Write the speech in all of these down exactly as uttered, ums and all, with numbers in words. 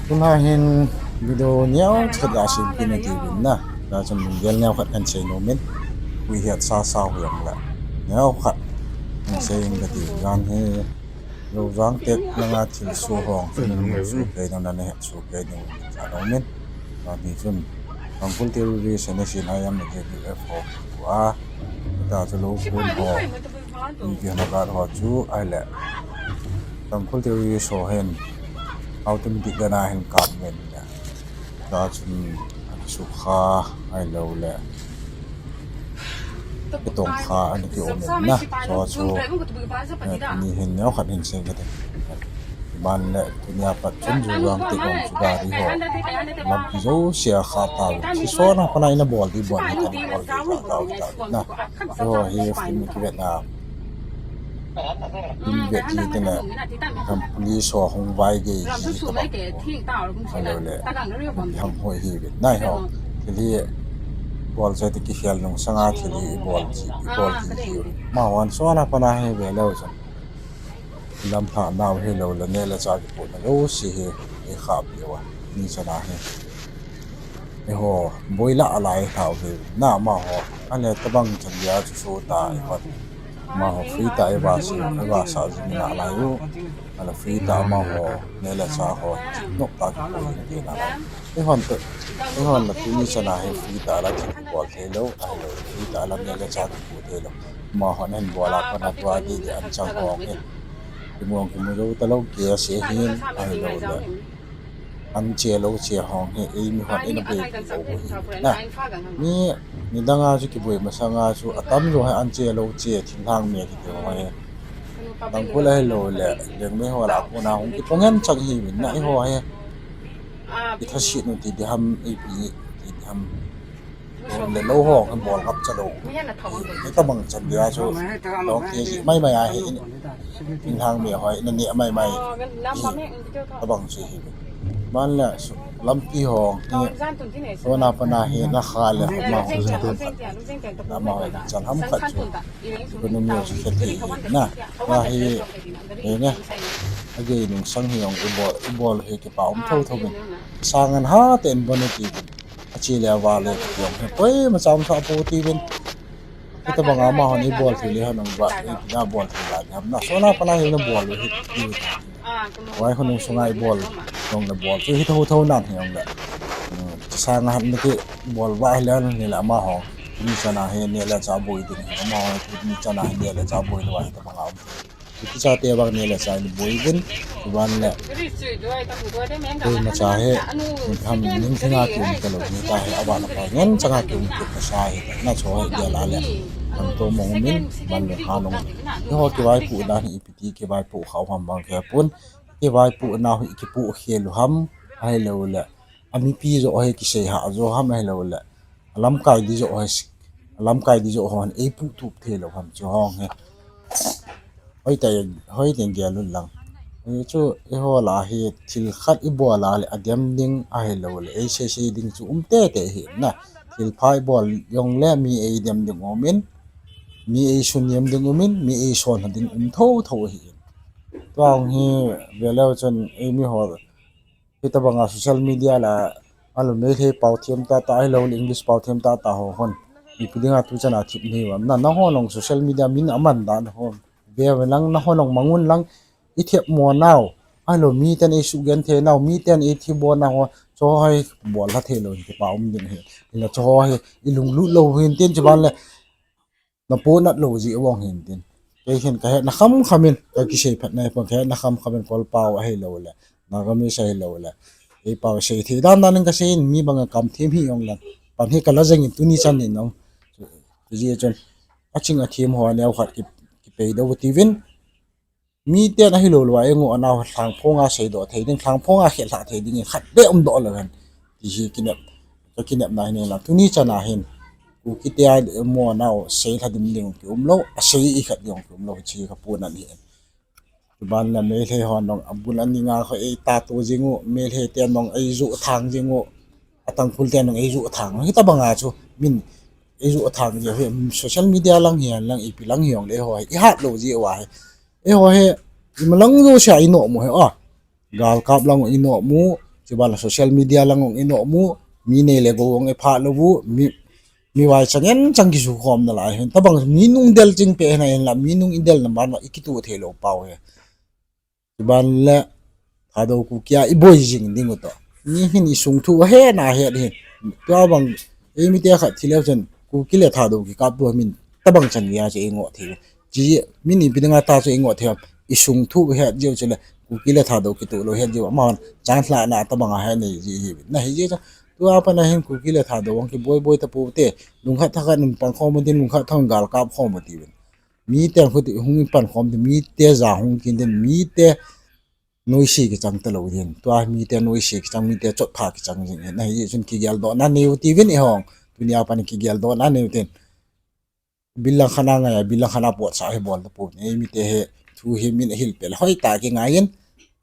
Tuna hin video neo khat ga sem kit ing kati uvin na. Hijeh chun lunggel neo khat kahin sei nom in. Hui het sasa u hijongle, neo khat kahin sei ing kati uvin hi. Lou jang tek langa thilsoh hung, soh kei nung, nahet soh kei nung, sa nom in. Tuni chun Tangkhul terrorist, N S C N I M, J D F ho kikhu a, hita chu lou khun ho, Indian guard ho chu ahile, Tangkhul terrorist ho hin automatic gun a hin kap uvin le, hita chun akisukha, ahiloule kitongkha ana kium in na. Chu chu tuni hin neo khat hin sei kate. Ban le tunia pat chun Jurong te kong chu gari ho lampi jousea khah tauvin, thi sona pana ina bol di bol hi ta, bol hi ta, tauvin na. Chu hi film kivetna, film vet ji tena, police ho hung vai gei ji tobang, ahiloule ham hoi hiuvin na, hiho thil hi bol chu ti kikhel nung sanga thil hi ibol ji, ibol ji hiu. Amahon sona pana hi veleu chun ilamlhahnau hiloule neh le chah kipohna jouse hi eikhahpeh uva, tuni chana hi eiho boi lah a lai lhau hi na. Amaho ahile tobang chan dia chu sota eihon, amaho free tah a ivasah, ivasah jing nalai u, ahile free tah a amaho neh le chah ho noptah a kipoh jing nalai. Eihon toh, eihon la tuni chana hi free tah a la thil kibol theilou, ahilou free tah a la neh le chah kipoh theilou. Amahon ahin bol a pat a tua didi anchang hong hi kimu kimu jou talou, gas ahin, ahiloule anche louche hong hi eimihon ina beipi lou u hi na. Mi, nidanga chu kiboi masanga chu atamjo hi anche louche, thinglhang mi kiti ho hi Tangkhul ahiloule Liangmai ho lah a kona hung kitong hen chang hiuvin na. Eiho hi ithasetnu ti diham, ipi ti diham, le lou hong hi bol ngap chalou, hitobang chan dia chu lou kiji maimai ahi, thinglhang mi ho ina neh maimai hi, tobang chu hiuvin. Ban le lampi hong hi sona pana hi nakha le amaho chan ham, amaho chan ham khat chu economy chu khe thei hi na. Ahi, enge, agei nung sang hi jong ibol, ibol hi kipa um thotho uvin. Sang an ha tah in bon u tiuvin, ache le ava le ti jong hi koima cha umsah pou tiuvin. Hitobanga amahon eibol thei le hon uvah, ipi na bol thei la diham na, sona pana hi nabol u hi ti, vai khonung sunga ibol jongle bol chu hi thotho nan hijongle, sang a hat naki bol vah hile, hile amaho tuni chana hi neh le chah boi ding hi, amaho tuni chana hi neh le chah boi lou a hitobanga um, ipi chate vang neh le chah in boi uvin, chuban le koimacha hi ham ning thenga kium talou, hita hi aban apa ngen changa kium kit kasa hi, na chu hi gel a le, thangto mong umin, ban le ha nung, eiho kivaipoh dan hi ipi ti kivaipoh khah u ham bang khe pon, kivaipoh nau hi kipoh khel u ham, ahiloule amipi joh hi kisei hah jo ham, ahiloule alamkai di joh hi, alamkai di joh hon eipuh tup theilou ham, chu hong hi hoitah, hoitah in gel un lang. Hichu eiho lah a hi thil khat ibol a le adem ding ahiloule eiseisei ding chu um teitei hi na. Thilpha ibol jongle mi eidem ding umin, mi eisuniam ding umin, mi eisonlha ding um thotho ahin. Tua hi veleu chun eimiho hitobanga social media lah a, alou Meitei pao them tahtah ahiloule English pao them tahtah ho hon ipi dinga tuchana thip nahiu ham na, nangho jong social media min aman dan ho veuvin lang, nangho jong mang un lang, ithepmo nau, ahilou miten eisuhgenthei nau, miten eithibol nau ho, chuho hi bol lha theilou hin kipa um ding hi, hinla chuho hi ilunglut lou hintin, chuban le napohnat lou jeh vang hintin. Kei hin kahetna khamkham in kakisei phatna hi pon, kahetna khamkham in Kolpao ahiloule Nagamese ahiloule eipao sei thei dan dan in kasei in, mi banga kam them hi jong lang pan hi kala jeng in tuni chan in jong, hijeh chun aching athem ho neokhat ki, kipei doh u tiuvin. Miten ahiloulou a eingoh nau lhangphonga seidoh thei ding, lhangphonga khetlhah thei ding in khat beh umdoh leu hen, ti hi kinep, kakinepna hi neilang. Tuni chana hin Kukite a mo nau seilha dim ding kiumlou, asei ikhat ding kiumlou, hiche kapohnat ahin. Chuban le Meitei hon jong abul aninga kho eitato jing u, Meitei ten jong eijoh thang jing u, aTangkhul ten jong eijoh thang u, hitobanga chu min eijoh thang jeh u hi, social media lang hihen lang ipi lang hijongle eiho hi ihat lou jeh uva hi, eiho hi imalang jousea inom u hi a, galkap lang u inom u, Chuban la social media lang ong inoh mu, mi nei le gou ong ipha lou u, mi mi vai chang en chang kisu khom na lai hin. Tabang mi nung del ching pe hin a hin la, mi nung idel na man ma ikitu thei lou pau he. Chuban le Thadou Kuki a iboi jing ding u to. Mi hin isung thu he na he hin. Tua bang, ei mi te khat thi leu chun, Kuki le Thadou kikap tu min tabang chan ya che ingo thei. Chi, mi ni pi dinga ta che ingo thei. Isung thu he jiu chule, Kuki le Thadou kitu lou he jiu. Ama hon, chan hla na tabang a he nei ji hi. Na hi ji cha. Tua pa na hin Kuki le Thadou ang kiboi boi ta pu te. Lungkhat thakhat nun pang khom din, lungkhat thang gal kap khom ti vin. Mi te hung ti hung pan khom din, mi te ja hung kin din, mi te noise kichang ta lou din. Tua mi te noise kichang, mi te chot pha kichang jing. Na hi chun kigel do na neu ti vin i hong. Tunia pan kigel do na neu tin. Bilang khana ngai, bilang khana pot sa he bol ta pu. Nei mi te he thu he min hil pel. Hoi ta ki ngai in.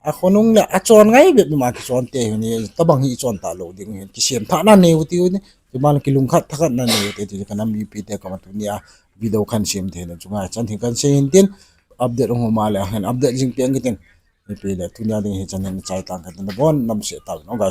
A khonung le a chon ngai bep ma kichon te hi ni tabang hi chon ta lou ding hin. Kisem tha na neu ti u ni. Ti man kilungkhat thakhat na neu te ti kana mipi te kama tunia video kan sem te na chunga chan hi kan sei hin tin update hung ma le hin update jing piang kitin. Mipi le tunia ding hi chan hin chai tang kan na bon nam se ta no guys.